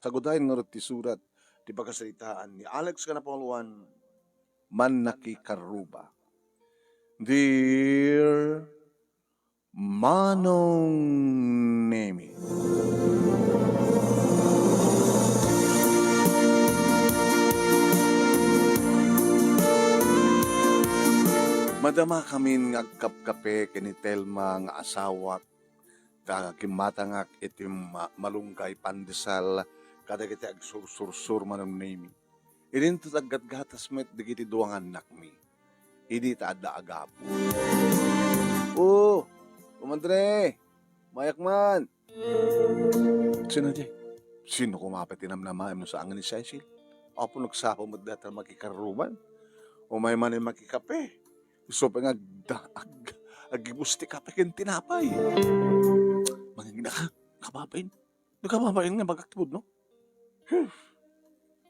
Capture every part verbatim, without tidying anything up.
Sagudayen ngarud ti surat ti pakasaritaan ni Alex Canapauluan, Mannakikaruba. Dear Manong Nemi. Madama kamin nga agkapkape ken ni Telma nga asawak, ta kimmatangak iti ma-, malunggay pandesal kadagiti agsursursur, Manong Nemi. Idinto aggatgatas met dagiti dua nga annakmi. Idi ta adda agapu. "O, kumadre, mayak man." Sino diay? Sino koma pay ti namnamaem no saan nga ni Cecil? Apo, nagsapa met dayta makikaruba. Umay manen makikape. Isu pay nga agda-, ag-, agibus ti kape ken tinapay. Mangngegna ka, kababain. No kababain nga bagak ti pudno.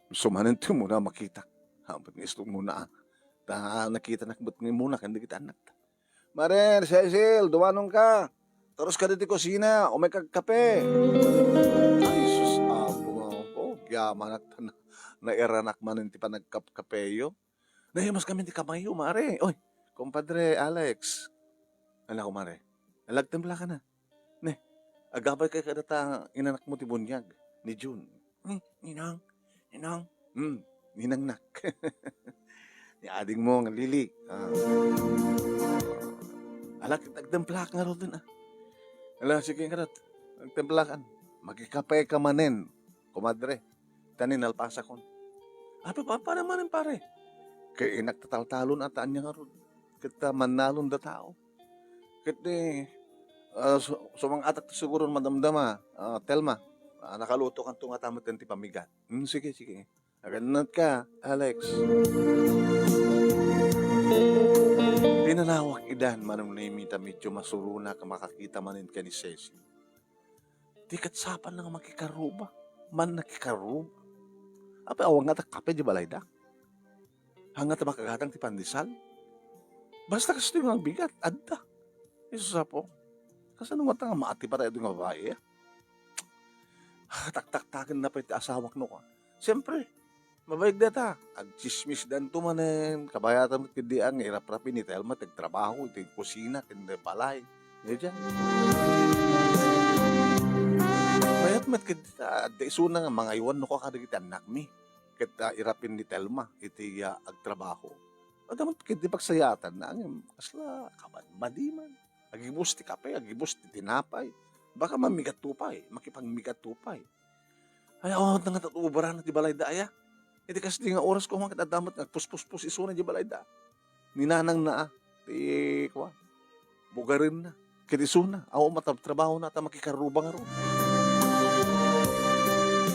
Isu manen ti umuna makitak. Haanpay nga isut' umuna, a. Ta nakitanak met nga umuna ken dagiti annakta. "Mare, Cecil, dumanon ka. Taros ka ditoy kusina, umayka agkape." Ay, sus, Apo nga, o, agyamanak ta na-, nairanak manen ti panagkapkapeyo. Nahimas kami ti kamayyo, mare. Oy, kumpadre Alex. Ala, kumare. Ala, agtimpla ka na. Ne, agabay kay kadata inanakmo ti buniag ni June. Hmm, ninang, ninang. Hmm, ninangnak. Ni adingmo nga Lily. A. Ala, agtimplaak ngaruden, a. Ala, sige ngarud. Agtimplaakan. Makikape ka manen, kumadre. Ta ni nalpasakon. Apay, pa-, paano manen, pare? Kay innak ta taltalon a ta ania ngarud. Ket ta mannalon da tao. Ket ni, a, su-, sumang-atak ti siguro madamdama, a, Telma. A, nakalutokanto ngata met ti pamigat. Hmm, sige, sige. Agannad ka, Alex. Pinanawak idan, Manong Nemi, ta medyo masuronak a makakita manen ken ni Cecil. Di ket sapay nga makikaruba. Mannakikaruba. Apay, awan ngata kape di balayda? Haan ngata makagatang ti pandesal? Basta kastoy nga agbigat, adda. Isu, Apo. Kasano ngata nga maatipada daytoy nga babai, a? Taktaktaken na pay ti asawak no, a. Siempre, mabaig dayta. Agtsismisdanto manen, kabayatan met ketdi nga iraprap ni Telma ti agtrabaho iti kusina ken balay. Diay. Mayat met ketdi ta adda isuna nga mangaywan no kadagiti annakmi. Ket, a, irapin ni Telma iti, a, agtrabaho. Adda met ketdi pagsayaatanna, ngem kasla kabadbadi man. Agibus ti kape, agibus ti tinapay. Baka mamigatto pay, makipagmigatto pay. Ay, awan ngata ti ubrana ti balayda aya. Iti kasdi nga oras koma ket adda met nga agpuspuspos isuna di balayda. Ni nanangna, a, ti, kua, bugarenna. Ket isuna, awan met ti trabahona ta makikaruba ngarud.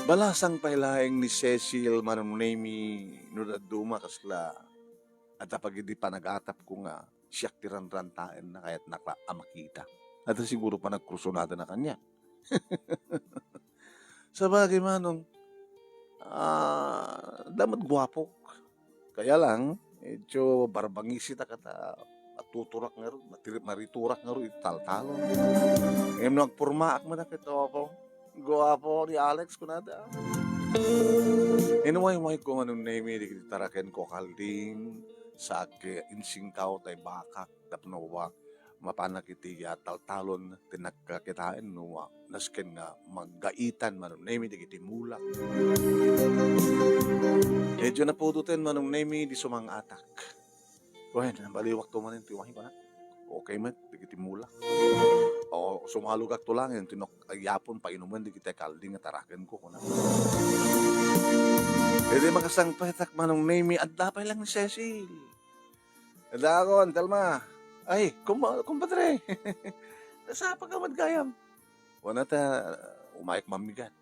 Balasang pay laeng ni Cecil, Manong Nemi, no dadduma kasla adda pay idi panagatapko nga siak ti ranrantaenna, kayatnak la a makita. Adda siguro panagkursunadana kaniak. Sabagay, Manong, a, adda met guapok. Kaya lang, medyo barbangisitak ta matuturak ngarud, mati-, mariturak ngarud iti taltalon. Ngem no agpurmaak met ket, Apo, guapo ni Alex, kunada. Inwaywayko, Manong Nemi, dagiti tarakenko a kalding, sa ag-, insingkaw tay bakak tapno wa-, mapanak iti, a, taltalon ti nagkakitaen no, a, nasken nga maggaitan, Manong Nemi, dagiti mulak. Medyo napudoten, Manong Nemi, di sumang-atak. Wen, baliwakto manen ti umahi, kunak. Okay met dagiti mulak. O, sumalogakto laeng, tinok-, ay, yapon painumen dagiti kalding nga tarakenko, kunak. Idi makasangpetak, Manong Nemi, adda pay laeng ni Cecil. Adda ako, Telma. Ay, kumpa-, kumpadre. Nasapa ka met gayam. Wen ta, umayka mammigat.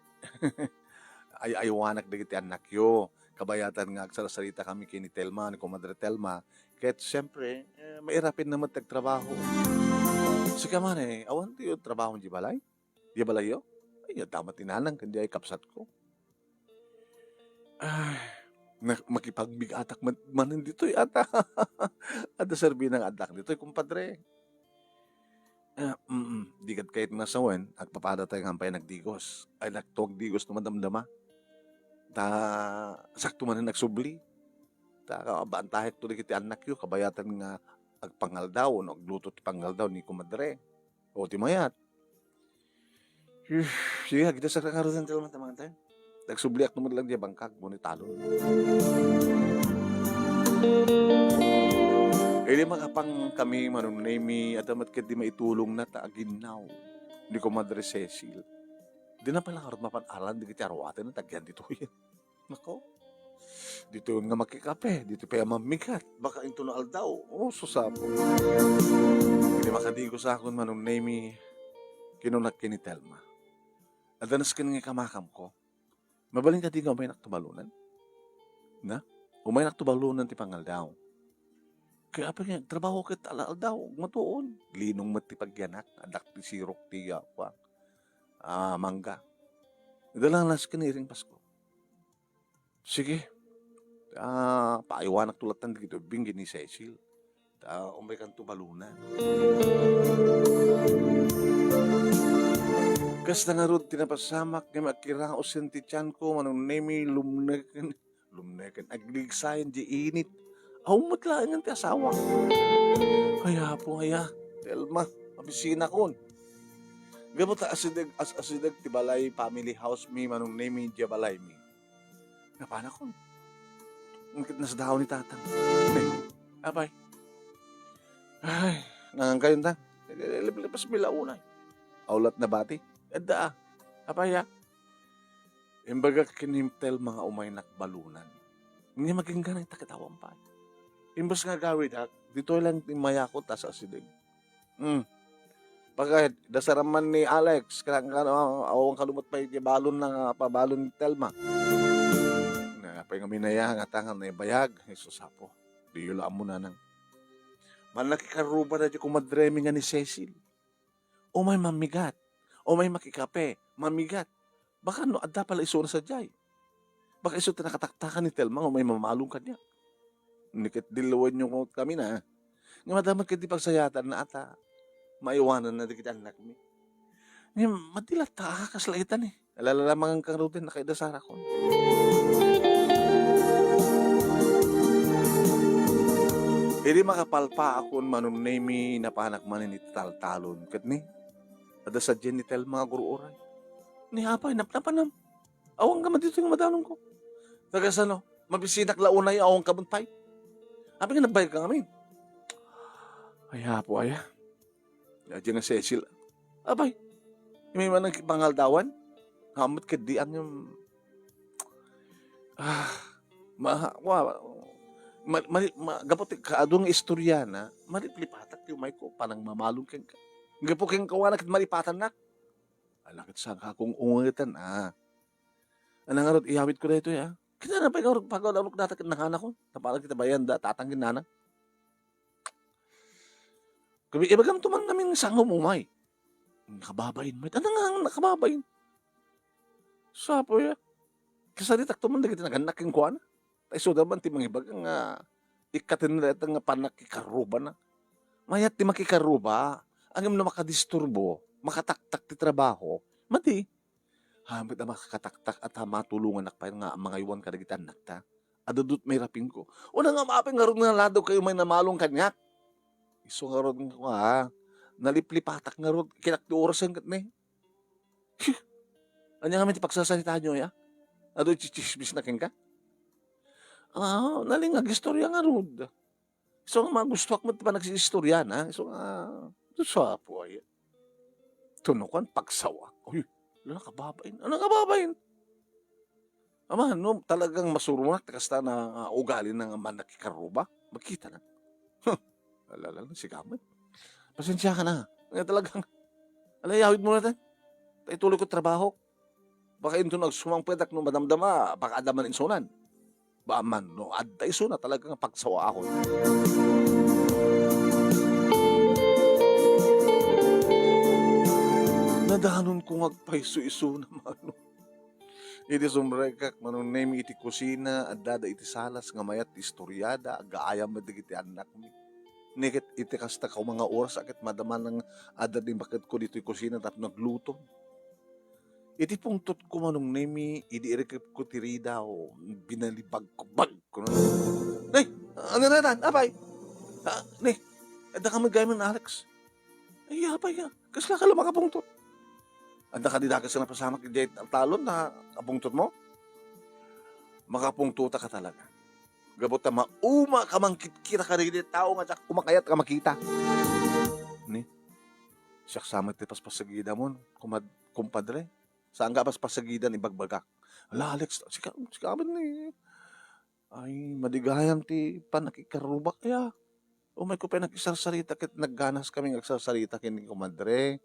Ay-aywanak dagiti annakyo. Kabayatan nga agsarsaritakami ken ni Telma, ni Kumadre Telma. Ket, siempre, e, mairapenna met ti agtrabaho. Sika manen, e, awan ti trabahom di balay? Di balayyo? Ay, adda met ni nanang ken di ay kabsatko. Ay, na-, makipagbigatak met manen ditoy, ata. Adda serbina nga addak ditoy, kumpadre. Ah, mm, di ket kayat nga sawen, agpapadatay nga ampay nagdigos. Ay, nakto agdigos no madamdama. Ta sakto manen agsubli. Ta baantahekto dagiti annakyo, kabayatan nga agpangaldaw wenno agluto ti pangaldaw ni komadre. O, ti mayat. Sige, agidasakak ngaruden ti laman ta mangan tayo. Nagsubliak no met lang diay bangkag, wenno talon. Idi makapang kami, Manong Nemy, adda met ketdi maitulongna ta aginnaw ni Komadre Cecil. Dina pay la ngarud mapan-aran dagiti aruatenna ta agyan ditoyen. Nako. Ditoyen nga makikape, ditoy pay a mammigat. Baka inton aldaw. O, susapo. Idi makadigosakon, Manong Nemy, kinunak ken ni Telma, "Adda nasken nga ikamakamko. Mabalin kadi nga umaynak tubalunan?" Na? "Umaynak tubalunan ti pangaldaw." "Kaya apay nga agtrabaho ket ala-aldaw, agmatuon." Linong met ti pagyanak, addak ti sirok ti, ah, kuan, ah, mangga. "Adda la nasken iring Pasko." "Sige. Ah, paaywanakto latta dagiti ubbing ken ni Cecil. Ta umaykanto balunan." Kasta ngarud ti napasamak, ngem agkiraos ti tianko, Manong Nemy, lumneken, lumneken, agligsayan diay init. Awan met laengen ti asawak. Ay, Apo, aya, Telma, mabisinakon. Gapu ta asideg, as-, asideg ti balay, family house mi, Manong Nemy, diay balaymi. Napanakon. Ngem ket nasdaaw ni Tatang. Ne, apay. Ay, nangan kayon ta. Liplipasmi la unay. Aw la nabati. Adda, ah. Apay, ah. Imbagak ken ni Telma nga umaynak balunan. Ngem agingga ita ket awan pay. Imbes nga agawidak, ditoy lang ti mayakon ta asideg. Hmm. Bakit? Dasaram man ni Alex, kailangan ka, ah, awan ka lumot pa iti balon na nga pabalon ni Telma. Na, apay nga minaya nga tangan na ibayag, Jesus apo. Diyo la ammo nanang. Mannakikarruba na di kumadre mi nga ni Cecil. Umay mamigat. Umay makikape. Mamigat. Baka no adda pala isuna sadiay. Baka isu ti nakataktakan ni Telma nga umay mamalong kaniak. Ni ket dilluenyo kami na. Nga madamag ket ti pagsayatanna ata maiwananna dagiti annakmi. Ngem madi latta a kasla ita ni. Alala la mangan kang Roden, nakaidasarakon. Idi makapalpaakon, Manong Nemy, napanak manen iti taltalon. Ket ni, adda sadiay ni Telma nga agur-uray. Ni apay, napnapanam. Awan ka man ditoy nga madanonko. Taga sano? Mabisinak la unay, awan ka man pay. Apay nga nagbayag ka ngamin? Ay, apo, aya. Adi nga Cecil. Apay, imay man nagpangaldawan? Hamot ket di ang, ah, ma-, wa-, ma-, ma-, ma-, gapu ti kaadu nga istorya na, maliplipatak ti umay ko, panang mamalong kenka. Gapu kenka, wa na ket malipatannak. Ala ket saan ka akong ungetan, ah. Ano ngarud, iyawid ko daytoy, ah. Kita na pay ngarud, pagawad-awad ko data ket nanganakon. Napalag kita bayan da, tatang ken nana. Kami, ibagam to man namin sango mo, may. Nakababain, may. Ano nga ang nakababain? Sapo ya. Kasaritak to man, dagiti nagannak ken kuana. Ta isu da man ti mangibaga nga ikkaten dayta nga pannakikaruba na. Mayat ti makikaruba, ngem no makadisturbo, makataktak ti trabaho, madi. Hamet a makataktak a ta matulongannak pay nga mangaywan kadagiti annakta. Adda dut mairapinko. Una nga maapay ngarud nga naladaw kayo may namalong kaniak. Isu ngarud nga, ah, naliplipatak ngarud, kinak ti orasen ket ne. Ania ngamin ti pagsasaritaanyo, ya? Adu iti tsismis na kenka? Ah, nalingag istorya ngarud. Isu nga magustuak met ti panagsiistorya na. Isu nga, isu apo ay. Tunukan, pagsawa. Uy, ano kababain? Ano kababain? Ama, no, talagang masurunak ti kasta na, ah, ugali na nga mannakikaruba. Makita na. Huh, alala na, sigamet. Pasensya ka na. Nga talagang, ala, yawid mo na, te. Ta ituloy ko trabaho. Baka inton agsumang pwede no madamdama, baka adda man insunan. Ba man, no, adda isuna talaga nga pagsawaon. Nadanon ko nga agpayso isuna, mano. Idi sumrekak, Manong Nemy, iti kusina, addada iti salas nga mayat ti istoryada, agaayam met dagiti annakmi. Ni ket iti kasta ka mga oras a ket madama nga adda ti baketko ditoy kusina tapno agluto. Iti pungtotko, Manong Nemi, idi irikepko ti ridaw, binalibagko, bagko na. Nay, ania daytan, apay? Ah, ni, adda kami gayam ni Alex. Ay, apay ka? Kasla ka la makapungtot? Adda kadi dakes a napasamak idiay talon a pungtotmo? Makapungtotaka talaga. Gapu ta mauma ka mangkitkita kadagiti tao nga diak koma kayat a makita. Ni, siak sa met ti paspasagidamon, kumad-, kumpadre. Saanka a paspasagidan ibagbagak. Ala, Alex, sika, sika met ni. Ay, madi gayam ti pannakikarrubak, aya. Umayko pay nakisarsarita ket nagganas kami nga agsarsarita ken ni kumadre.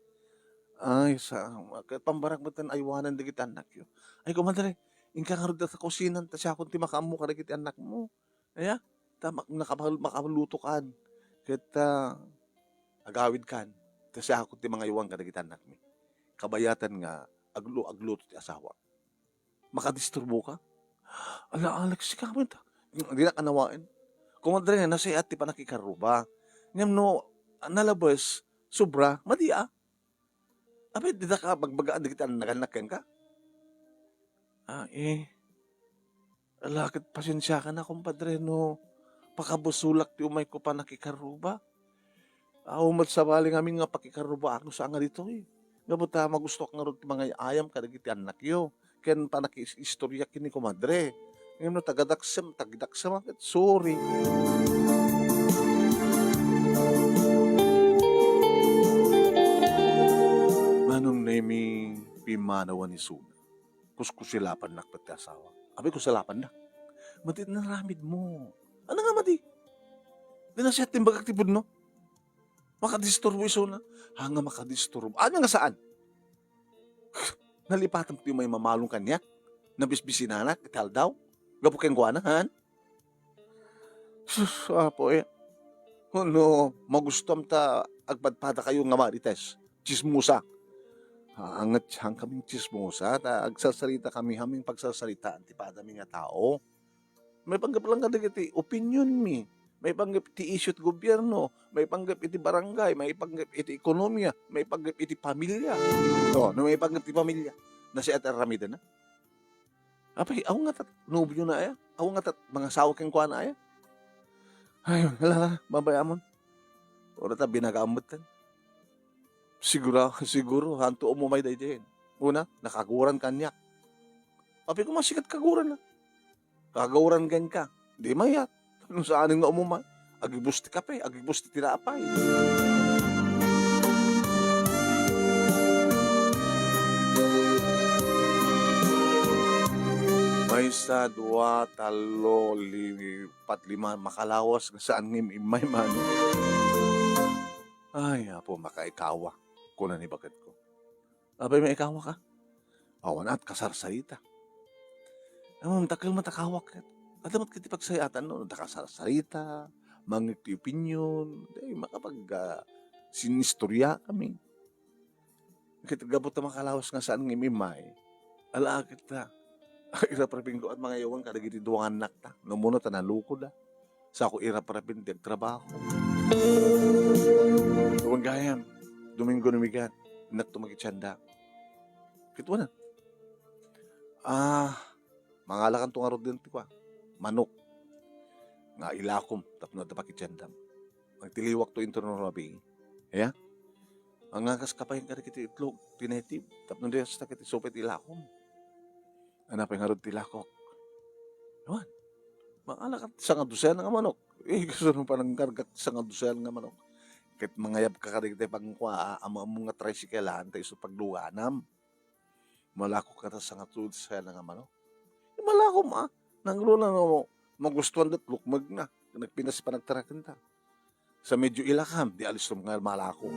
Ay, sa, ket pambarak met ta aywanan dagiti annakyo. Ay, kumadre, inka ngarud ta kusinan ta siakon ti makaammo kadagiti annakmo. Aya, ta mak-, nakapal-, makalutokan. Ket, ah, agawidkan. Ta siakon ti mangaywan kadagiti annakmi. Kabayatan nga aglu-, agluto ti asawa. Makadisturbo ka? Ala, Alex, sika met. Dinak anawaen. Kumadre, nasayaat ti pannakikarruba. Ngem no nalabes, sobra, madi a. Apay, dida ka bagbagaan dagiti annagannak kenka? Ah, eh. Ala, ket pasensiakan a, kumpadre, no pakabusolak ti umayko pannakikarruba. Awan met sabali ngamin nga pakikarrubaak no saan nga ditoy. Gapu ta magustoak ngarud ti mangay-ayam kadagiti annakyo ken pannakis-istoriak ken ni kumadre. Ngem no tagadaksem, tagdaksem, ket sorry. Manong Nemi, pimmanawan isuna. Kuskusilapannak pay ti asawa. Apay, kusalapannak? Madi ti naramidmo. Ania nga madi? Di nasayaat ti imbagak ti pudno. Makadisturbo isuna. Ha nga makadisturbo? Ania nga saan? Nalipatam ti umay mamalong kaniak. Nabisbisinanak iti aldaw. Gapu kenkuana, han? Sus, Apo, eh. Wenno, magustuam ta agpadpadakayo nga marites, tsismosa. Anget sian kaming tsismosa, ta agsarsarita kami, hamin pagsarsaritaan ti padami nga tao. Maipanggep lang kadagiti opinionmi, maipanggep ti isyu ti gobierno, maipanggep iti barangay, maipanggep iti ekonomia, maipanggep iti pamilya. Oh, no maipanggep ti pamilya, nasayaat a aramidena. Apay, awan ngata nobiona aya? Awan ngata mangasawa kenkuana aya? Ay, hala, hala, babayamon. Uray ta binagaam metten. Sigura-, siguro, hanto umumay daydiay. Una, nakaguran kaniak. Apay, koma sika ti kaguran, a. Kagawaran kenka. Di mayat. No saanen nga umumay. Agibus ti kape, agibus ti tinapay. Maysa, dua, tallo, li-, pat, lima, makalawas nga saan nga im-, immay, Manong. Ay, Apo, makaikawa, kuna ni baketko. Apay, maikawa ka? Awan at kasarsarita. Ammom, dakkel met a kawak ket. Adda met ket ti pagsayaatan no, no, ta kasarsarita, mangngeg ti opinyon, day makapag, ah, sinistorya kami. Ket gapu ta makalawas nga saan nga imimay, ala ket ta, iraprapingko at mangayawan kadagiti dua nga annakta, no umuna ta nalukoda. Sako iraprapin ti agtrabaho. Tuwang gayam, Domingo ni Migan, innakto makitianda. Ket wana, ah, mangalakanto ngarud dagiti kua, manok nga ilakom tapno adda pakitiandam. Agtiliwakto inton no rabii. Aya? Mangakas ka pay kadagiti itlog, ti native, tapno di kasta ket isupay ti ilakom. Ania pay ngarud ti ilakok? Awan. Mangalakan ti sangadusena nga manok. Eh, kasano panangkargak ti sangadusena nga manok? Ket mangayabka kadagiti pangkua, a, ammo nga tricycle-an, ta isu pagluganam. Malakok ka ta sangadusena nga manok. Eh, malakom, a. Nangruna no magustuan dat lukmegna. Nagpinas panagtarakenta. Sa medyo ilakam, di alistom nga malako.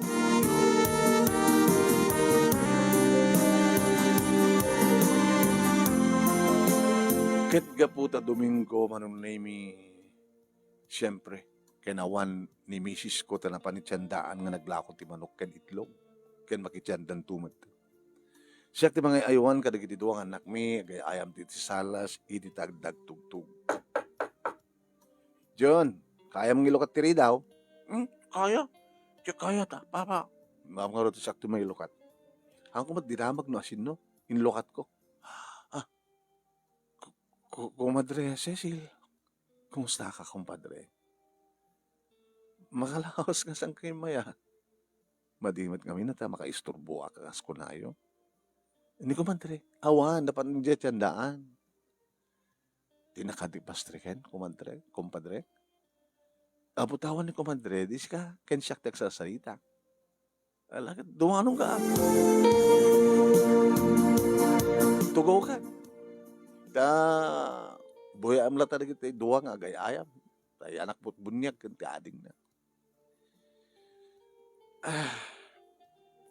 Ket gapu ta Domingo, Manong Nemi, siempre, kinawan ni misis ko ta napan itiandaan nga naglako ti manok ken itlog, ken makitiandanto met. Siak ti mangay-aywan kadagiti dua nga annakmi, agay-ayam ti, ti salas, idi ta agdagtugtog. John, kayam nga ilukat ti ridaw? Hmm, kaya. Diak kaya ta, Papa. Ngem ngarud, siak ti mailukat. Haanko met dinamag no asinno. inlukatko. Ah, ku-, ku-, Kumadre Cecil, kumusta ka, kumpadre? Makalaos nga saan kayo maya? Madi met ngamin ta makaisturboak a kas kunayo. Ni kumadre, awan, napan idiay ti andaan. Ti nakadi pastriken, kumadre, kumpadre. Aputawan ni kumadre, di sika, ken siak ti agsasarita. Ala, dumanong ka. Tugaw ka. Ta, buyaam la talaga ti dua nga agay-ayam. Tay anak put buniag ken ti adingna. Ah.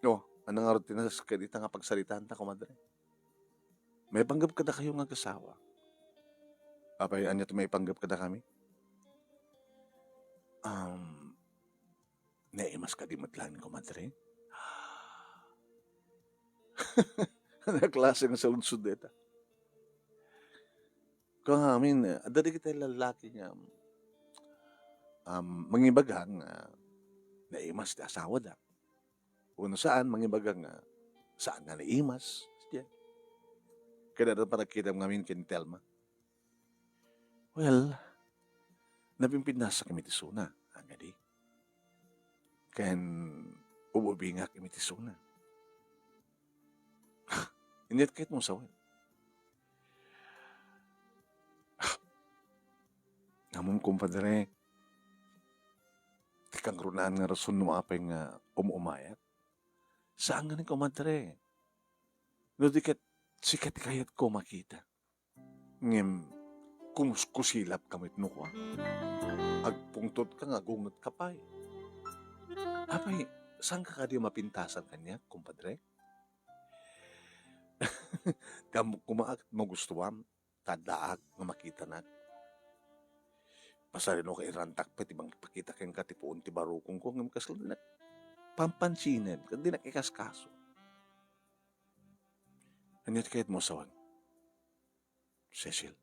Oh, ano nga rutina sa kadita nga pagsaritaan ta, kumadre? Maipanggep kadakayo nga agasawa. Apay, ania ti maipanggep kadakami? Um, naimas kadi met laeng, kumadre? Ano a klase nga saludsod dayta? Kung amin, adda dagiti lallaki nga, um, mangibaga nga naimas ti asawada. Wenno saan, mangibaga nga saan nga naimas. Diyan. Kaya panagkitam ngamin ken Telma. Well, napimpinnasak imi ti suna, agadi. Ken ububingak imi ti suna. Inyat kayat mo sawen. Ammom, kumpadre, ti kangrunaan nga rason no apay nga um-umayat. Saan nga ni, kumadre? No di ket, sika ti kayatko makita. Ngem, kumuskusilap ka met no kua. Agpungtot ka nga agunget ka pay. Apay, saan ka kadi mapintasan kaniak, kumpadre? Ti ammok koma a ket magustuam, ta addaak nga makitanak. Pasarino ka irantak pay ti mangipakita kenka ti puon ti barukongko, ngem kasla dinak pampansinen, ket dinak ikaskaso. Ania ti kayatmo a sawen, Cecil?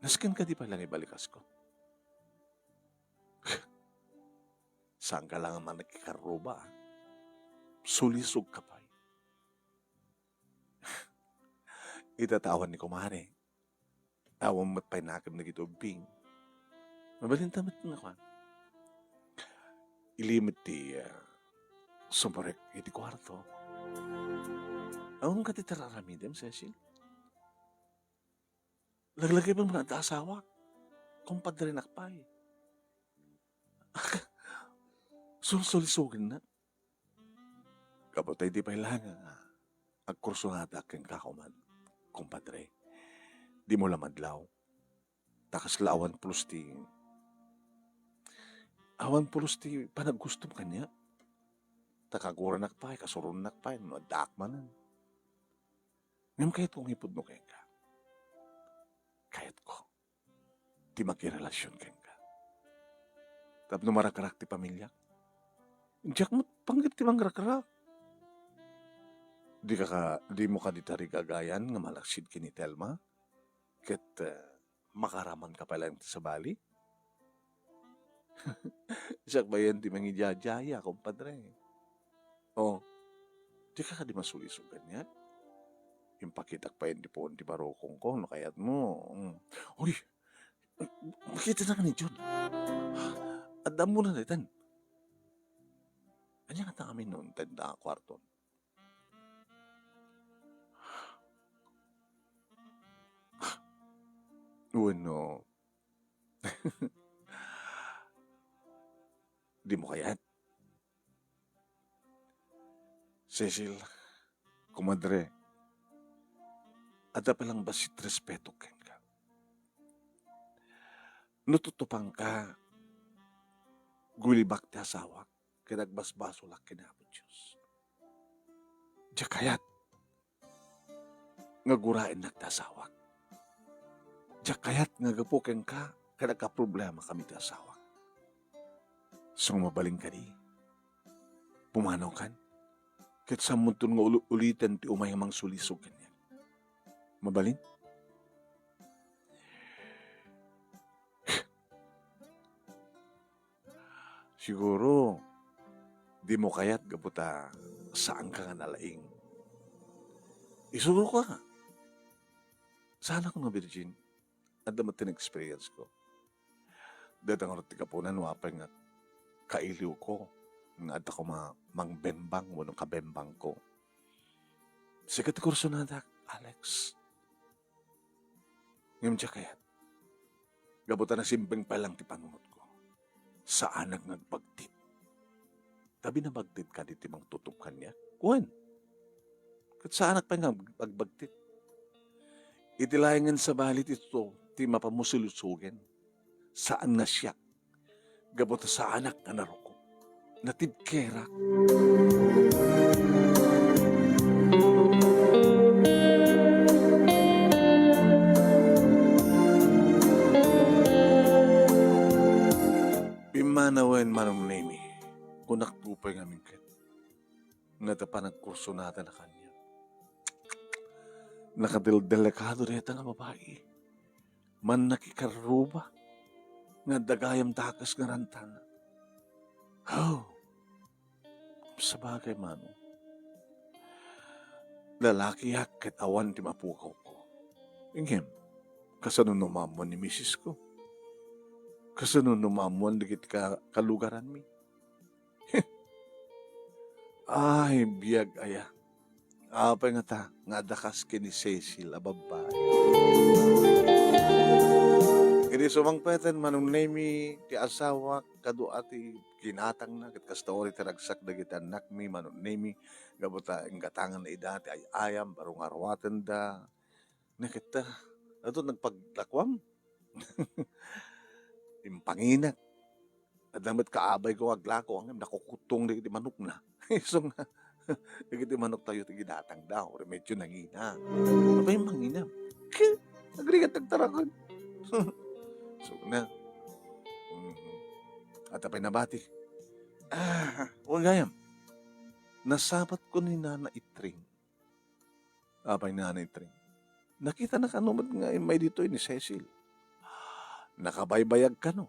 Nasken kadi pay la nga ibalikasko? Saan ka la nga mannakikarruba, a? Sulisog ka pay. Ita ta awan ni kumare. Awan met pay nakem dagiti ubbing. Mabalinta met nga kuan. Ili met ti, ah, sumurek iti kuarto. Awan ka ti tararamidem, Cecil? Laglagipem nga adda asawak. Kumpadrenak pay. Sulsulisogennak. Gapu ta idi pay laeng nga agkursuhadak kenka, kumad-, kumpadre, dimo la madlaw. Ta kasla awan pulos ti, awan pulos ti panagustom kaniak. Ta kaguranak pay, kasuronnak pay, no addaak manen. Ngem kayatko nga ipudno kenka. Kayatko ti makirelasion kenka. Tapno marakrak ti pamiliak. Diak met panggep ti mangrakrak. Dika ka, dimo kadi tarigagayan nga malaksid ken ni Telma? Ket, eh, makaraman ka pay laeng ti sabali? Siak bayen ti mangidiadiaya, kumpadre. Oh, dika kadi masulisog kaniak? Impakitak pay ti puon ti barukongko, no kayatmo. Mm. Uy, makitanak ni Jun. Adda ammona daytan. Ania ngata amin no inted a kuarton? Wenno, dimo kayat? Cecil, kumadre, adda pay lang bassit respeto kenka. No tutupangka, gulibak ti asawak, ket agbasbasolak ken Apo Dios. Diak kayat nga guraennak ti asawak. Diak kayat nga gapu kenka ket agkaproblema kami ti asawak. Isu nga mabalin kadi, pumanawkan, ket saanmonton nga ulu-, uliten ti umay nga mangsulisog kaniak. Mabalin? Siguro, dimo kayat gapu ta saanka nga nalaing. Isuroka. Saanak nga virgin. Adda met ti na-experience ko. Dayta ngarud ti gapuna no apay nga kailiwko nga adda koma mangbembang wenno kabembangko. Sika ti kursonadak, Alex. Ngem diak kayat. Gapu ta nasimbeng pay lang ti panunotko. Saanak nga agbagtit. Ta binabagtit kadi ti mangtutop kaniak? Wen, ket saanak pay nga ag-, agbagtit. Iti laengen sabali ti tutuo ti mapamusulisogen. Saan nga siak. Gapu ta saanak nga naruko. Natibkerak. Pimmanawen, Manong Nemi, kunak pay ngamin ket nga ta panagkursunada na kaniak. Nakadeldelikado dayta nga babai. Mannakikarruba nga adda gayam dakes nga rantana. Oh, sabagay, Manong. Lalakiak ket awan ti mapukawko. Ngem, kasano no maammuan ni misisko? Kasano no maammuan dagiti ka-, kalugaranmi? Ay, biag aya. Apay ngata nga adda kas ken ni Cecil a babbai? Idi sumangpeten, Manong Nemi, ti asawak, kadu a ti ginatangna, ket kasta uri ti ragsak dagiti annakmi, Manong Nemi, gapu ta inggatanganna ida ti ay-ayam, baro nga aruatenda. Nakita, adto nagpaglakuam. Impanginak. Adda met kaabayko nga aglako, ngem nakukuttong dagiti manokna. Isu nga, dagiti manoktayo ti ginatangda, remedyo nangina. Apay mangina? Ket, agrigat nagtarakan. So na. Mhm. Adda pay nabati. Ah, wen gayam. Nasabatko ni Nana Itring. Apay ni Nana Itring? Nakitana kano met nga immay ditoy ni Cecil. Nakabaybayag kano.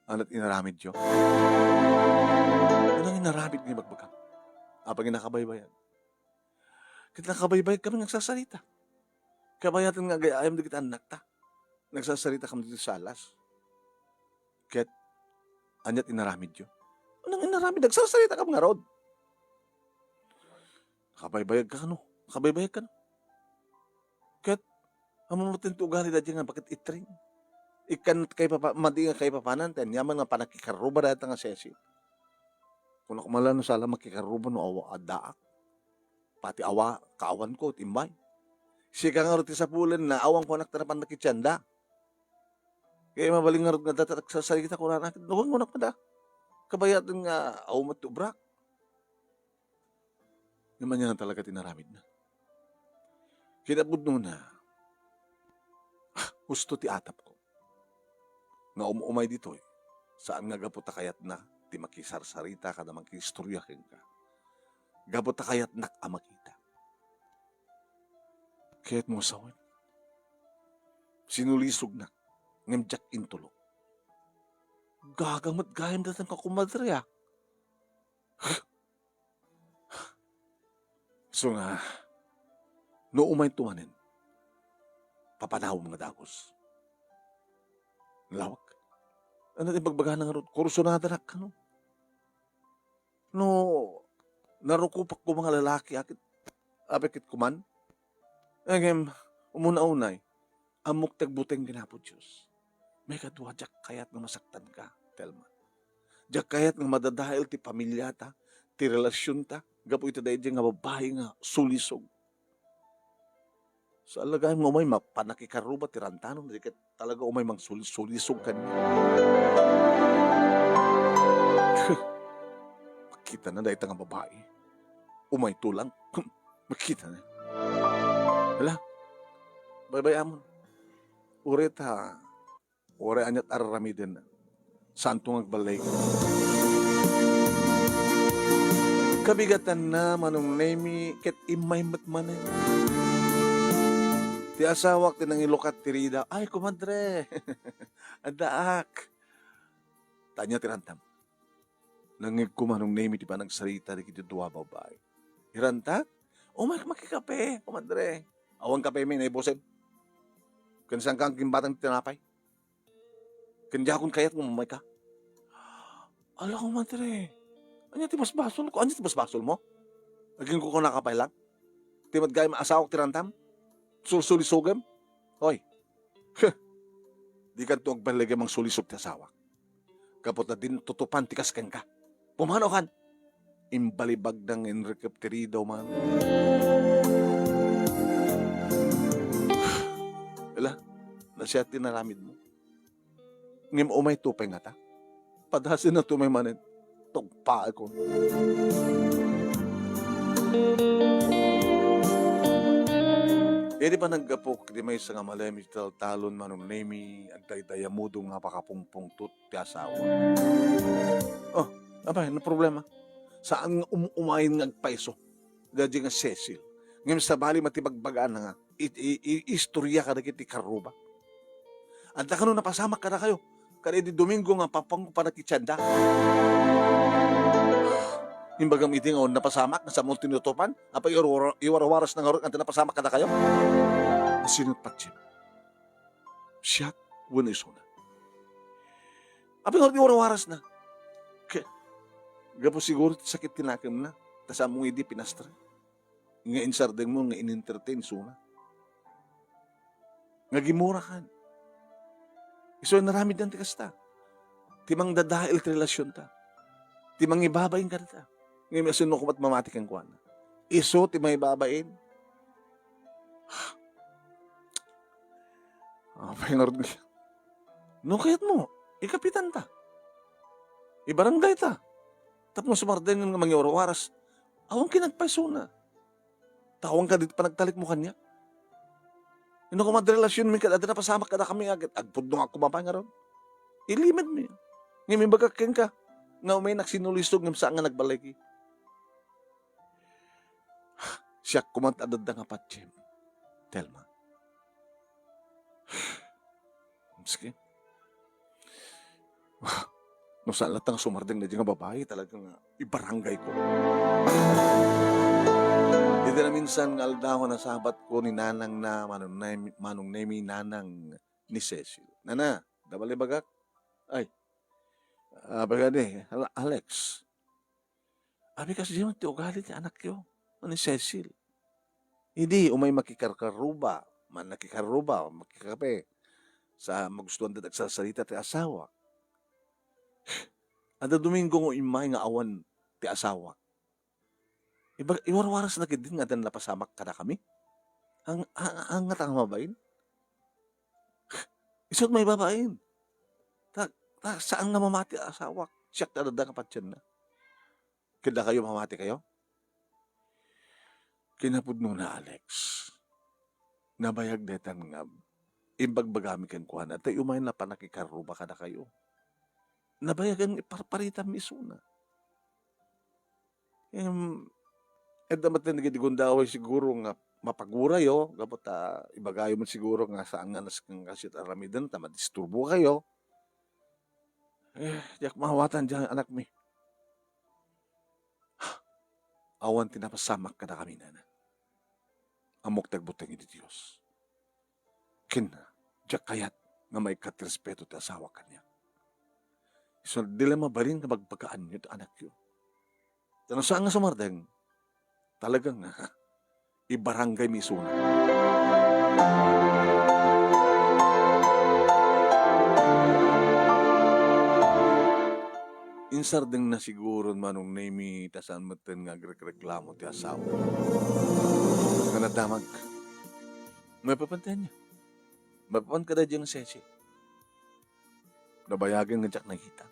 Ania't inaramidyo? Anong inaramid nga ibagbagam? Apay nga nakabaybayag? Ket nakabaybayag kami nga agsasarita. Kabayatan nga agay-ayam dagiti annakta. Nagsasarita kami ditoy salas. Ket ania't inaramidyo? Anong inaramid? Nagsasarita kami ngarud. Nakabaybayag ka kano? Nakabaybayag kano? Ket, ammom met ti ugali daydiay nga baket Itring. Ikkan kay papa-, madi nga kaipapanan, ti aniaman nga panakikarruba dayta nga Cecil. Kunak man la no saan la makikarruba no awa-, addaak. Pati awa, kaawanko, ti immay. Sika ngarud ti sapulenna, awan kunak ti napan nakitianda. Kaya mabalin ngarud nga dayta agsasarita, kunana, no, kunak man da. Kabayatan nga, awan met ti ubrak. Ngem ania talaga ti inaramidna? Kinapudnona, husto ti atapko nga um-umay ditoy, saan nga gapu ta kayatna ti makisarsarita kada makiistorya kenka. Gapu ta kayatnak a makita. Kayatmo a sawen? Sinulisognak, ngem diak intulok. Gaga met gayam dayta nga kumadre, ah. Isu nga, no umayto manen, papanawem nga dagus. Lawag. Ania ti ibagbagana ngarud? Kursunadanak kano? No, narukopak koma nga lalaki, apay ket kuman? Ngem, umuna unay, ammok ti agbuteng ken Apo Dios. Maikadua, diak kayat nga masaktanka, Telma. Diak kayat nga madadael ti pamiliata, ti relasionta, gapu iti daydiay nga babbai nga sulisog. Saan la gayam nga umay ma-, panakikarruba ti rantana, no di ket talaga umay mangsulis-sulisog kaniak. Makitana dayta nga babai. Umayto lang. Makitana. Hala. Baybay-amon. Uray ta Uray ania't ar-aramiden, saanto nga agballigen. Kabigatanna, Manong Nemi, ket immay met manen. Ti asawak ti nangilukat ti ridaw, "Ay, kumadre, addaak." Ta ania ti rantam? Nangngegko, Manong Nemi, ti panagsarita dagiti dua a babbai. Irantak? Umayka makikape, kumadre. Awan kape mi, naibusen. Ken saan ka agimbatang ti tinapay? Ken diakon kayat nga umayka. Ala, kumadre. Ania ti basbasolko? Ania ti basbasolmo? Agingkukunaka pay lang? Ti met gayam asawak ti randam? Sulsulisogem? Hoy. Huh. Dikanto agballigay mangsulisog ti asawak. Gapu ta din tutupan ti kas kenka. Pumanaw kan. Imbalibagda nga inrikep ti ridaw man. Ala, nasiat ti naramidmo. Ngem umayto pay ngata. Padasenna to manen. Tugpaekon. Idi panaggapok iti maysa nga malem iti taltalon, Manong Nemi, agdaydayamudo nga pakapungpungtot ti asawa. Oh, apay, no problema? Saan nga um-, umayen nga agpayso? Daydiay nga Cecil. Ngem sabali met ti bagbagana nga i-, i-, i-, istorya kadagiti karruba. Adda kano napasamak kadakayo? Kada idi Domingo nga papango panakitianda. Imbagam idi nga awan napasamak nga samon tinutupan? Apay iwar-, iwarwaras na ngarud nga adda napasamak kadakayo? Sino patyen? Siak wenno isuna? Apay ngarud iwarwaras na? Ke-, gapu siguro ti sakit ti nakemna, ta saan mo idi pinastra. Nga insardengmo nga in-entertain isuna. Nga gimurakan. Isu a naramiddan ti kasta. Ti mangdadael ti relasionta. Ti mangibabain kadata. Ngem isu no kumat mamati kenkuana. Isu ti mangibabain. Apay ngarud nga. No kayatmo, ikapitanta. Ibarangayta. Tapno sumardeng nga mangiwarwaras, awan kinagpaysona. Ta awan kadi ti panagtalekmo kaniak. Inno koma ti relasionmi kad adda napasamak kadakami, agpudno nga kumapay ngarud. Ilimedmi. Ngem imbagak kenka, nga umaynak sinulisog ngem saan nga nagbaligi. Siak koma ti adda nga patiem, Telma. Maski. No saan latta nga sumardeng daydiay nga babai, talaga nga ibarangayko. Iti naminsan nga aldaw nga nasabatko ni nanangna, Manong Nemi, Manong Nemi, nanang ni Cecil. Nana, da balibagak? Ay, ah, bagani, Al-, Alex. Abi, kasdiay met ti ugali ti anakyo, ni Cecil. Idi umay makikarkarruba, man-, nakikarruba, makikape, sa magustuanda ti agsarsarita ti asawa. Adda Domingo nga immay nga awan ti asawa. Iba-, iwarwarasna ketdin nga adda napasamak kadakami. Ang, ang, ang, nga mabain? Isu ti maibabain. Ta, ta, saan nga mamati a asawak? Siak ti adda nga patienna. Ket dakayo, mamati kayo? Kinapudnona, Alex. Nabayag daytan nga imbagbagami kenkuana, ta umay a pannakikarruba kadakayo. Nabayagan nga iparparitam isuna. Em, adda met dagiti gundaway siguro nga mapagurayo, gapu ta ibagayo met siguro nga saan nga nas-, nga kasit aramiden ta madisturbo kayo. Eh, diak maawatan diay anakmi. Awan ti napasamak kadakami, nana. Ammok ti agbuteng iti Dios. Ken, diak kayat nga maikkat ti respeto ti asawak kaniak. Isu, di la mabalin nga bagbagaanyo ti anakyo. Ta no saan nga sumardeng, talaga nga ibarangaymi isuna. Insardengna siguro ni Manong Nemi ta saan metten nga agrekreklamo ti asawa. Nga nadamag. Maipapan ti ania? Maipapan kadaydiay nga Cecil. Nabayagen nga diak nakita.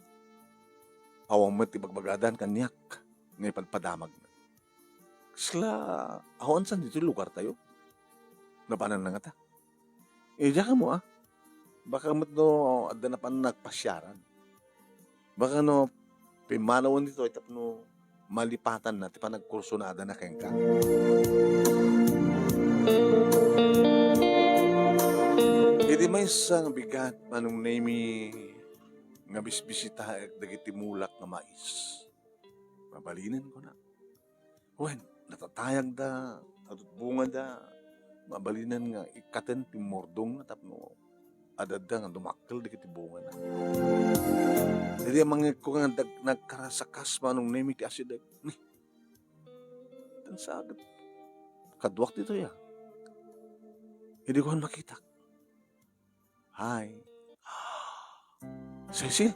Awan met ti bagbagadan kaniak nga ipadpadamagna. Kasla awan saan ditoy lugartayo. Napanan na ngata. Eh, diak ammo, ah. Baka met no adda napan nagpasiaran. Baka no pimmanawen ditoy tapno malipatanna ti panagkursunadana kenka. Iti maysa nga bigat, Manong Nemi, nga bisbisitaek dagiti mulak nga mais. Mabalinen, kuna. Wen, natatayagda Adu ti bungada, mabalinen nga ikkaten ti murdongna tapno ad-adda nga dumakkel dagiti bungana. Idi mangngegko nga dag-, nagkarasakas Manong Nemi ti asideg. Ni, dansaget. Kaduak ditoy, a. Idi kuan makitak. Hi. Cecil?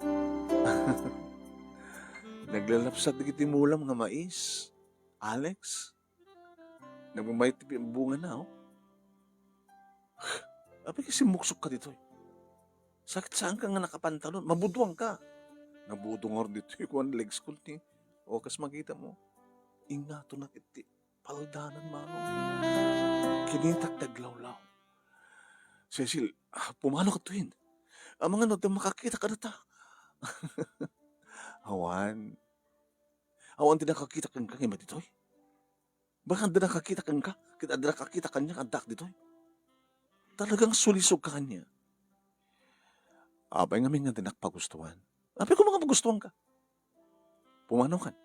Naglalapsat dagiti mulam nga mais, Alex? Nagmamay ti bungana, oh. Apay ka simmuksok ka ditoy? Sakit saan ka nga nakapantalon? Mabuduang ka. Nabudong ngarud ditoy, kuan, legs ko ti. O, kas makita mo. Ingato na iti paldanan, Manong. Kinitak ti aglawlaw. Cecil, ah, pumano ka tuin? Amangan no, makakita ka data. Awan. Awan ti nakakita kenka nga ditoy. Baka adda nakakita kenka, ket adda nakakita kaniak, addaak ditoy. Talagang sulisog ka kaniak. Apay ngamin nga di nakpagustuhan? Apay ko nga pagustuhan ka? Pumano kan?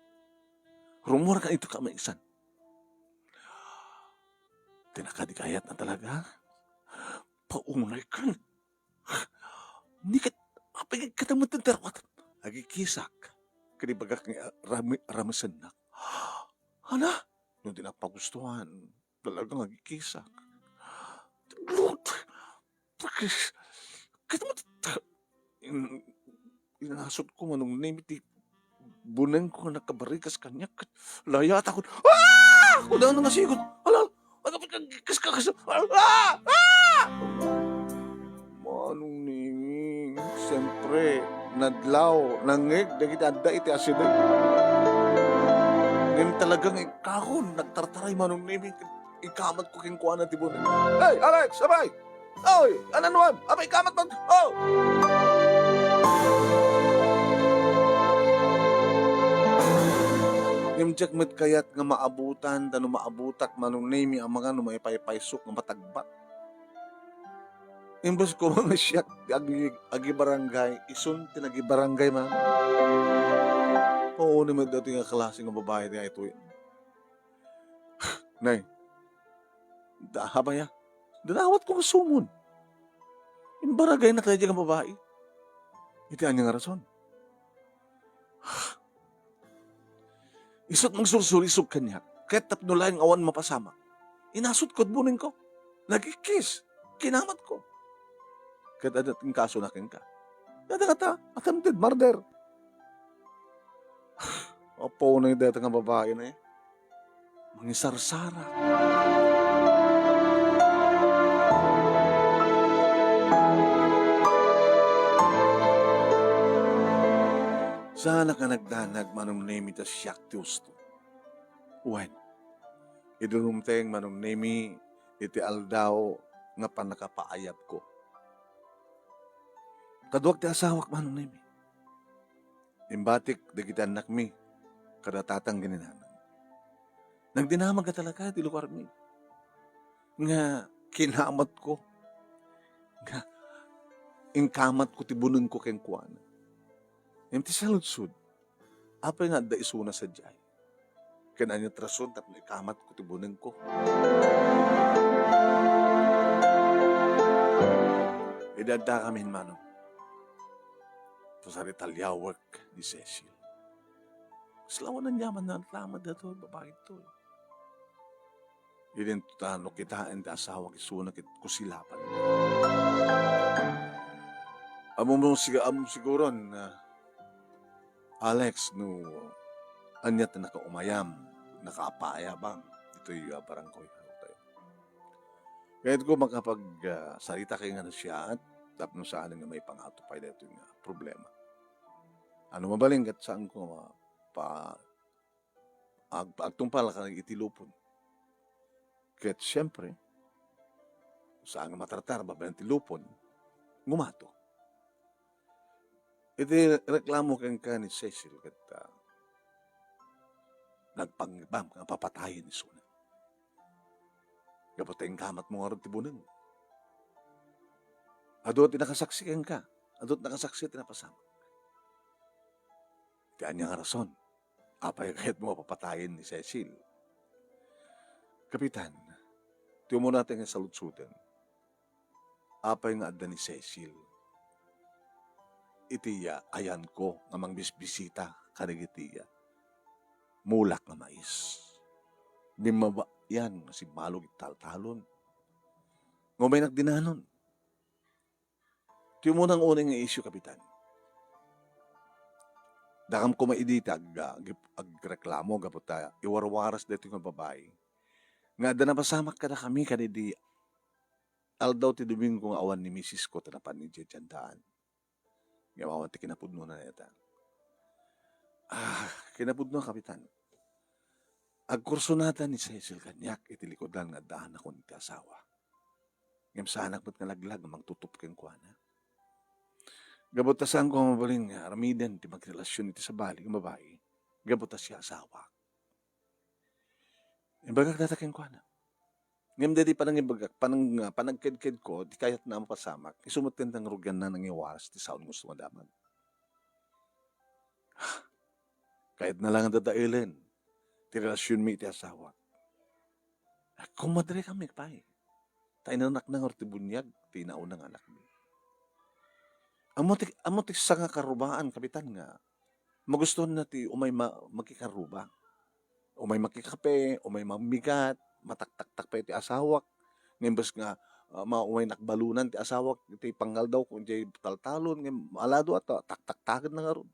Rummuar kan ito ka maisan. Tinakadi kayat na talaga. Paunay kan. Ni ket, apay ket katamet ti darwat. Agikisak. Kadi bagak nga rami-, ramisennak. Hala, no di nakpagustuhan, talagang agikisak. Lord! Ket mo, in-, inasot ko Manong Nemi ti buneng ko nga nakabarikas kaniak, ket layatakon. Ah! Kunana nga sigon. Ala, ala, kas, kas, kas, ah! Ah! Manong Nemi, siyempre, nadlaw, nangngeg dagiti adda iti asideg. Ngem talagang ikkakon, nagtartaray Manong Nemi, ikamat ko kenkuana ti buneng. Hey, Alex, apay! Oy, ananuan? Apay, ikamat man? Oh! Ngem diak met kayat nga maabutan, ta no maabutak Manong Nemi, amangan no maipaypaysok nga matagbat. Imbes ko nga siak ti agi-, agibarangay, isun ti nagibarangay man. Paunay met daytoy nga klase nga babai ti aytoy. Nay, da, apay a, dinawat ko nga sumon. Imbarangaynak daydiay nga babai. Iti ania nga rason? Isu't mangsursurisog kaniak, ket tapno laeng awan mapasamak, inasutko ti bunengko. Nagikis, kinamatko. Ket adda ti inkasona kenka. Dayta ngata, attempted murder. Apo na dayta nga babai na, eh. Mangisarsara. Saanak a nagdanag, Manong Nemi, ta siak ti husto. Wen, idi rumteng, Manong Nemi, iti aldaw nga pannakapaayabko. Kaduak ti asawak, Manong Nemi. Imbatik dagiti annakmi kada tatang ken ni nanang. Nagdinamag a talaga ti lugarmi nga kinamatko, nga inkamatko ti bunengko kenkuana. Ngem ti saludsod, apay nga adda isuna sadiay? Ken ania ti rason tapno ikamatko ti bunengko? Idi addakamin, Manong, ta saan ti taliawek ni Cecil. Kasla awan aniaman nga reklamo daytoy babai daytoy. Idinto ta no kitaen ti asawak isuna ket kusilapan. Ammom sig-, ammom siguron, ah, Alex, no ania ti nakaumayam, nakapaayabam ditoy, ah, barangay tayo. Kayatko makapag, ah, sarita kay nga nasiaat tapno saan nga maipangato pay daytoy nga problema. Ano mabalin ket saanko nga pa-, ag-, agtungpal ka iti lupon. Ket siempre, saan nga matartar babaen ti lupon, ngumato. Iti reklamo kenka ni Cecil ket, ah, nagpangbam nga papatayen isuna. Gapu ta inkamatmo ngarud ti buneng. Adu ti nakasaksi kenka. Adu ti nakasaksi ti napasamak. Iti ania nga rason? Apay kayatmo a papatayen ni Cecil? Kapitan, ti umuna ti nga saludsoden, apay nga adda ni Cecil iti, ah, ayanko nga mangbisbisita kadagiti, ah, mulak nga mais? Bimmaba-, yan nga simmalog iti taltalon. Nga umaynak dinanon. Ti umuna nga unay nga isyu, Kapitan. Dakam koma idi ti ag-, ag-, agreklamo gapu ta iwarwaras daytoy nga babai nga adda napasamak kadakami kadaydi aldaw ti Domingo nga awan ni misisko ta napan idiay tiendaan. Ngem awan ti kinapudnona dayta. Ah, kinapudno, Kapitan. Agkursunada ni Cecil kaniak iti likudan nga addaannakon iti asawa. Ngem saanak met nga laglag nga mangtutup kenkuana. Gapu ta saanko nga mabalin nga aramiden ti magrelasion iti sabali nga babai, gapu ta siya asawak. Imbagak dayta kenkuana. Ngem daydi panangimbagak, panang-, panagkedkedko, ti kayatna a mapasamak, isu met ti nangrugianna nangiwaras ti saon nga gusto nga damag. Kayatna laeng a dadaelen ti relasionmi iti asawak. Kumadrekami pay. Ta inanakna ngarud ti buniag ti nauna nga anakmi. Ammo ti, ammo ti sanga karrubaan, Kapitan, nga magustuanna ti umay ma-, makikaruba. Umay makikape, umay mammigat, mataktaktak pay ti asawak. Ngem imbes nga, ah, ma-, umay nakbalunan ti asawak iti pangaldaw ken iti taltalon, ngem alado a ta-, taktaktakenna ngarud.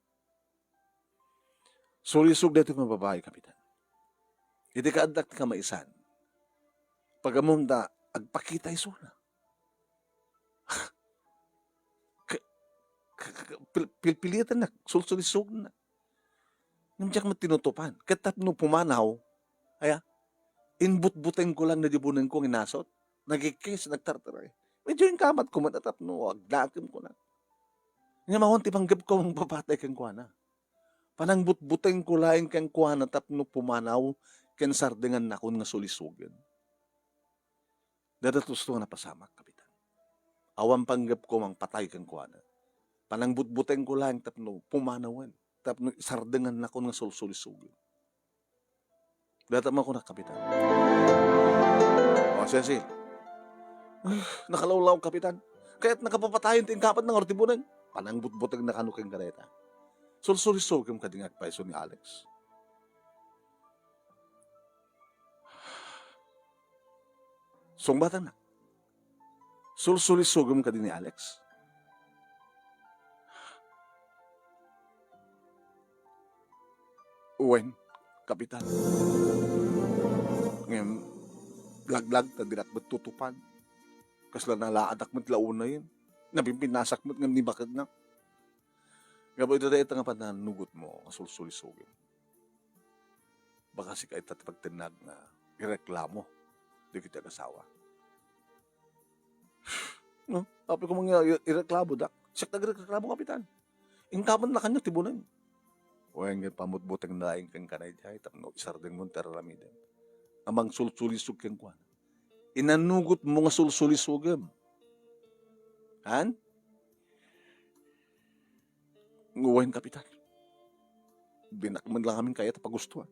Sulisog daytoy nga babai, Kapitan. Idi kaaddak ti kamaisan, pagammom ta agpakita isuna. Ka-, ka-, ka-, pil-, pilpilitennak, sulsulisognak. Ngem diak met tinutupan. Ket tapno pumanaw, aya, inbutbutengko lang na di bunengko nga inasot. Nagikis, nagtartaray. Medyo inkamatko met a tapno agdakemko na. Ngem awan ti panggepko a mangpapatay kenkuana. Panangbutbutengko laeng kenkuana tapno pumanaw ken sardengannakon nga sulisogen. Dayta ti gusto nga napasamak, Kapitan. Awan panggepko a mangpatay kenkuana. Panangbutbutengko laeng tapno pumanawen, tapno isardengannakon nga sulsulisogen. Dayta makunak, Kapitan. O, Cecil. Ah, nakalawlaw, Kapitan. Kayatna a papatayen ti inkamatna ngarud ti buneng. Panangbutbutengna kano kenka dayta. Sulsulisogem kadi nga agpayso ni Alex. Sungbatanna. Sulsulisogem kadi ni Alex? Wen, Kapitan. Ngem, laglag ta dinak met tutupan. Kasla nalaadak met la unayen. Napimpinasak met ngem ni baketna. Gapu ita dayta nga pananugotmo nga sulsulisogem. Baka sika ita ti pagtennag nga ireklamo dagiti agasawa. No? Apay koma nga i-, ireklamo dak. Siak nagreklamo, Kapitan. Inkamatna kaniak ti buneng. Wen, nga pamutbuteng na laeng kenka daydiay tapno isardengmo ti ar-aramidem. A mangsulsulisog kenkuana. Inanugotmo nga sulsulisogem. Han? Wen, Kapitan. Dinak met la ngamin kayat a pagustuan.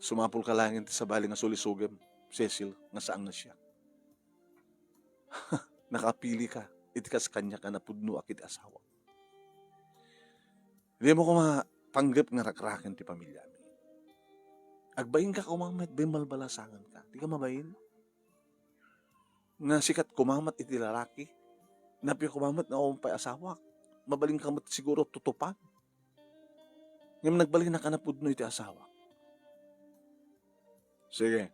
Sumapulka laeng iti sabali nga sulisogem, Cecil, nga saan nga siak. Nakapilika iti kas kaniak a napudnoak iti asawak. Dimo koma panggep nga rakraken ti pamiliami. Agbainka koma met, bimbalbalasanganka. Dika mabain? Nga sikat koma met iti lalaki. Napio koma met nga awan pay asawak. Mabalinka met siguro tutupan. Ngem nagbalinaka a napudno iti asawak. Sige.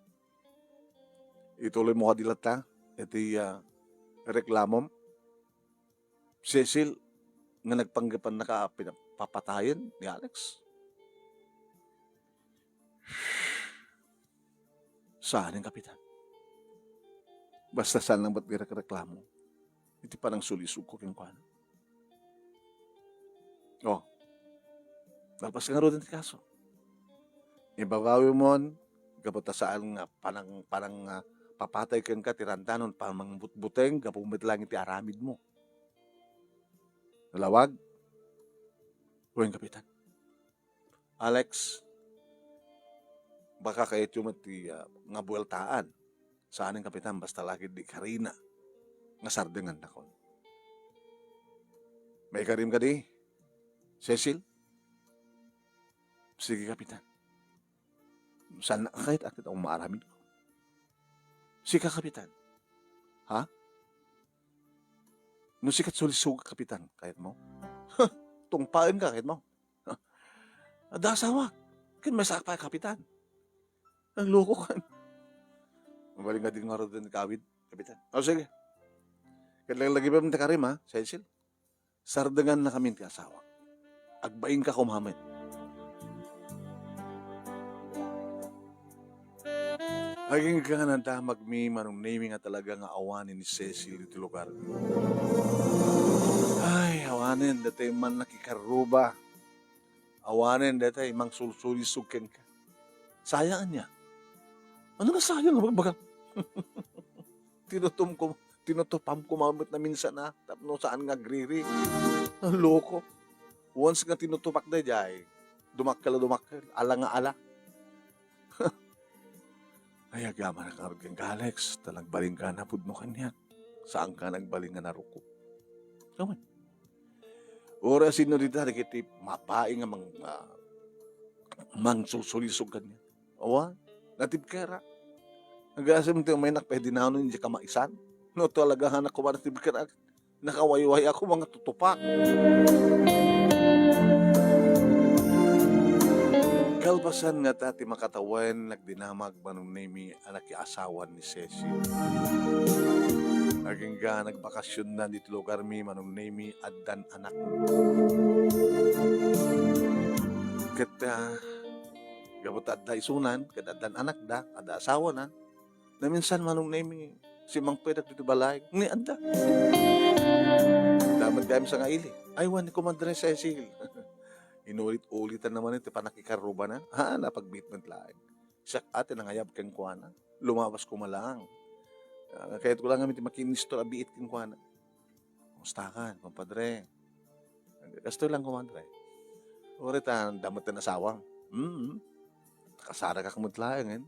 Ituloymo kadi latta iti, ah, reklamom. Cecil, nga nagpanggepannaka a pina-, papatayen ni Alex? Saan, Kapitan. Basta saan lang met nga irekreklamo iti panangsulisogko kenkuana. Oh, nalpas ngaruden ti kaso. Ibabawimon, gapu ta saan nga panang-, panang-, ah, papatay kenka ti randanon, panangbutbuteng, gapu met laeng iti aramidmo. Nalawag? Wen, Kapitan. Alex, Baka kayatyo met ti, ah, nga bueltaan. Saan, Kapitan, basta la ket di karina nga sardengannakon. Maikarim kadi, Cecil? Sige, Kapitan. Saan a kayat a kita maaramidko? Sika, Kapitan. Ha? No sika ti sulisog, Kapitan, kayatmo? Tungpaenka, kayatmo? Adda asawak. Ken maysaak pay a Kapitan. Naglukokan. Mabalin nga di ngaruden ti kawid, Kapitan. O, sige. Ket laglagipen ti karim, ha, Cecil? Sardengannakamin ti asawak. Agbainka koma met. Agingga nga nadamagmi, Manong Nemy, nga talaga nga awanen ni Cecil iti lugar. Ay, awanen, datoy mannakikarruba. Awanen, datoy mangsulsulisog kenka. Sayang ania? Ano nga sayang nga bagbagam? Tinutom ko, tinutupam ko met naminsan, ah, tapno saan nga agriri. Loko. Once nga tinutupak daydiay, dumakkel, dumakkel, ala nga ala. Ay, agyaman ka, Alex, ta nagbalinka na pudno kaniak. Saanka nagbalin nga naruko. Kaman. Uray sino dita, dagiti mabain nga mang-, ah, mangsusulisog kaniak. Awan, natibkera. Agasem ti umaynak, pwede nano, hindi ka maisan. No, talaga, anak ko, ba, natibkera. Nakawayway ako, mga tutupak. Kalpasan nga ta ti makatawen, nagdinamag Manong Nemy a nakiasawan ni Cecil. Agingga nagbakasionnan iti lugarmi, Manong Nemy, addan anak. Ket, ah, gapu ta adda isunan, ket addan anakda, adda asawana. Naminsan, Manong Nemy, simmangpedak ditoy balay. Ni adda. Damag dayam sa nga ili. Ay, wen ni Kumadre Cecil. Inulit-ulitan naman iti panakikarrubana. Ha, napagbiit met laeng. Siak a ti nangayab kenkuana. Lumabas ko malang. Ah, kayat ko lang kami ti makinistor a biit kenkuana. Kumustakan, kumpadre? Kastoy lang, kumadre. Uray ta, damag ti asawam. Mm. Kasaragak met laeng, eh.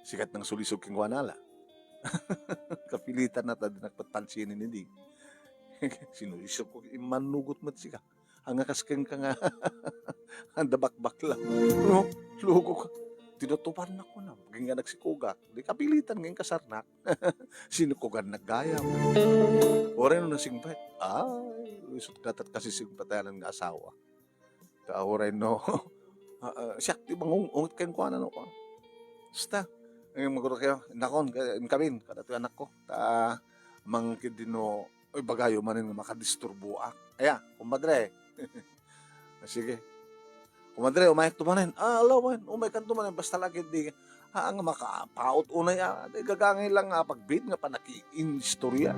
Sikat nang sulisog kenkuana la. Kapilitan na ta, di nakpatpansinin idi. Sinulisog ko, immanugot met sika. Anga kas kenka nga, anda bakbakla. No? Loko ka. Tinutupan na ko na. Maging nga nagsikogak. Di kapilitan nga kasarnak. Sinukogan naggayam. Uray no nasingpet. Ay, isut ka tat kasi singpetanan nga asawa. Ta uray no. Ah, ah, siak ti mangung-unget kenkuana no. Basta. Ngayon maguro kayo. Nakon, ka-, inkamin, kada ti anak ko. Ta, mangkid dino, oy, bagayo manen nga makadisturboak. Aya, kumpadre. Ah, sige. Kumadre, umayak tumanen. Ah, alawan, umaykan tumanen. Basta lagi di, ah, nga makapaut unay, ah, di gagangay lang nga pagbiit nga panakiinistorya.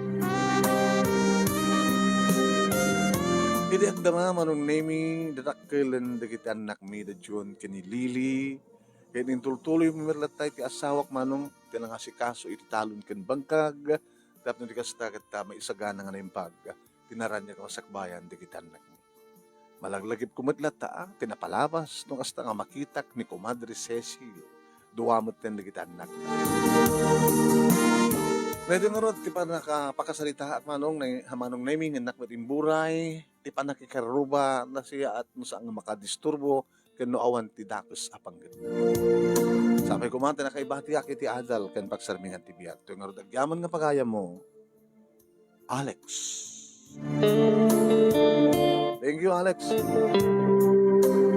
Idi agdama, Manong Nemy, dadakkelen dagiti annakmi da John ken ni Lily. Ket intultuloy met latta iti asawak, Manong, ti nangasikaso iti talon ken bangkag, tapno di kasta ket ta maisagana nga naimbag ti naraniag a masakbayan dagiti annakmi. Malaglagipko met latta, a, ti napalabas no kasta nga makitak ni Kumadre Cecil. Dua metten dagiti annak. Pwede ngarud ti panaka-, pakasaritaak, Manong, ni, Manong Nemy, nga innak met imburay, ti panakikarruba, no siak no saan nga makadisturbo, ken no awan ti dakes a panggepna. Sapay koma ti nakaibatiak iti adal ken pagsarmingan ti biag. Toy ngarud agyaman nga pagayammo, Alex. Thank you, Alex.